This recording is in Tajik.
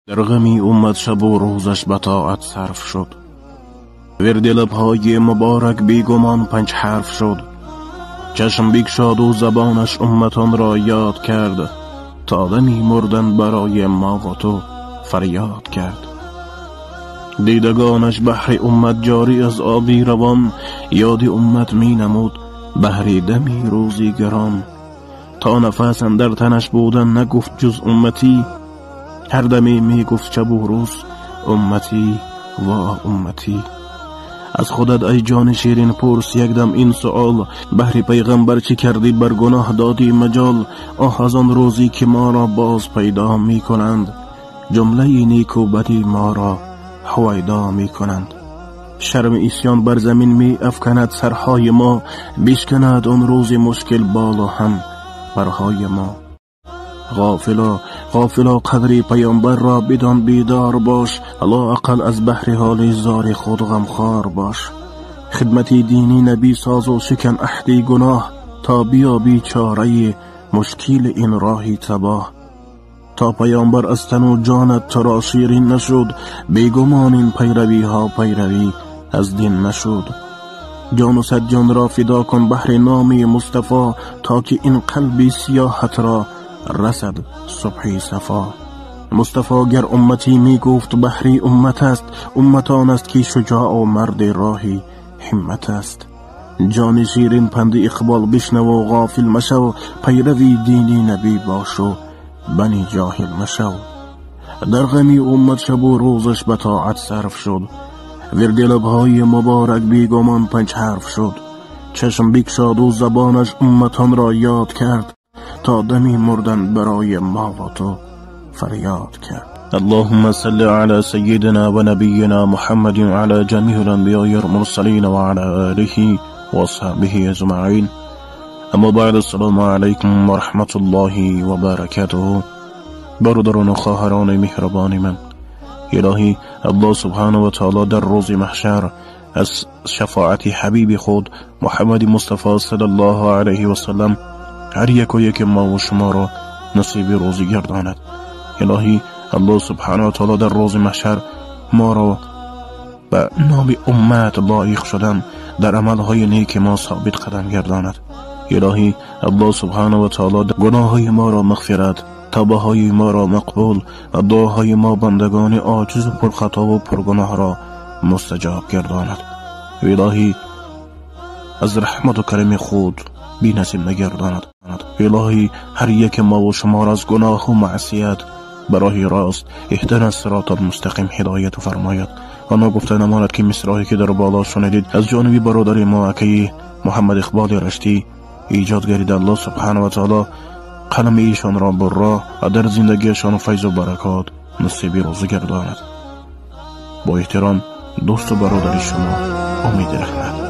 Дар ғами уммат шабу рӯзаш ба тоат сарф шуд. Вирди лабҳои муборак бегумон панҷ ҳарф шуд. Чашм бикшоду забонаш умматонро ёд кард, то дами мурдан барои мо ва ту фарёд кард. Дидагонаш баҳри уммат ҷорӣ аз оби равон, ёди уммат менамуд баҳри дами рӯзи гарон. То нафас андар танаш будан нагуфт ҷуз умматӣ, ҳар даме мегуфт шабу рӯз умматӣ ва умматӣ. Аз худат ай ҷони ширин пурс якдам ин суол, баҳри пайғамбар чӣ кардӣ бар гуноҳ додӣ маҷол? Оҳ аз он рӯзе ки моро боз пайдо мекунанд, ҷумлаи неку бади моро ҳувайдо мекунанд. Шарми исьён бар замин меафканад сарҳои мо, бишканад он рӯзи мушкил болу ҳам парҳои мо. Ғофило ғофило қадри паёмбарро бидон, бедор бош, лоақал аз баҳри ҳоли зори худ ғамхор бош. Хидмати дини набӣ созу шикан аҳди гуноҳ, то биёбӣ чораи мушкили ин роҳи табоҳ. То паёмбар аз тану ҷонат туро ширин нашуд, бегумон ин пайравиҳо пайравӣ аз дин нашуд. Ҷону сад ҷонро фидо кун баҳри номи Мустафо, то ки ин қалби сиёҳатро расад субҳи сафо. Мустафо гар умматӣ мегуфт баҳри уммат аст, умматон аст ки шуҷоъу марди роҳи ҳиммат аст. Ҷони ширин панди иқбол бишнаву ғофил машав, пайрави дини набӣ бошу бани ҷоҳил машав. Дар ғами уммат шабу рӯзаш ба тоат сарф шуд, вирди лабҳои муборак бегумон панҷ ҳарф шуд. Чашм бикшоду забонаш умматонро ёд кард, то дами мурдан барои мо ва ту фарёд кард. اللهم صل على سيدنا ونبينا محمد على جميع الأنبياء والمرسلين وعلى آله وصحبه أجمعين. اما بعد، السلام علیکم و رحمت الله و برکاته. برادران و خواهران مهربان من، الهی الله سبحانه و تعالی در روز محشر از شفاعت حبیب خود محمد مصطفی صلی الله علیه و سلم هر یک و یک ما و شما را نصیب روزی گرداند. الهی الله سبحانه و تعالی در روز محشر ما را به نام امت لایق شدن در عملهای نیک ما ثابت قدم گرداند. الهی الله سبحانه و تعالی گناههای ما را مغفرت، توبه های ما را مقبول و دعاهای ما بندگان عاجز و پرخطا و پرگناه را مستجاب گرداند. الهی از رحمت و کرم خود بی نصیب نگرداند. الهی هر یک ما و شما را از گناه و معصیت برای راست اهدنا الصراط المستقیم هدایت فرماید. و ناگفته نماند که مصراحی که در بالا شنیدید از جانب برادر ما اکی محمد اقبال رشتی ایجاد گردید. الله سبحانه و تعالی قلم ایشان را برا و در زندگیشان فیض و برکات نصیب روزی گرداند. با احترام دوست و برادر شما امید رحمت.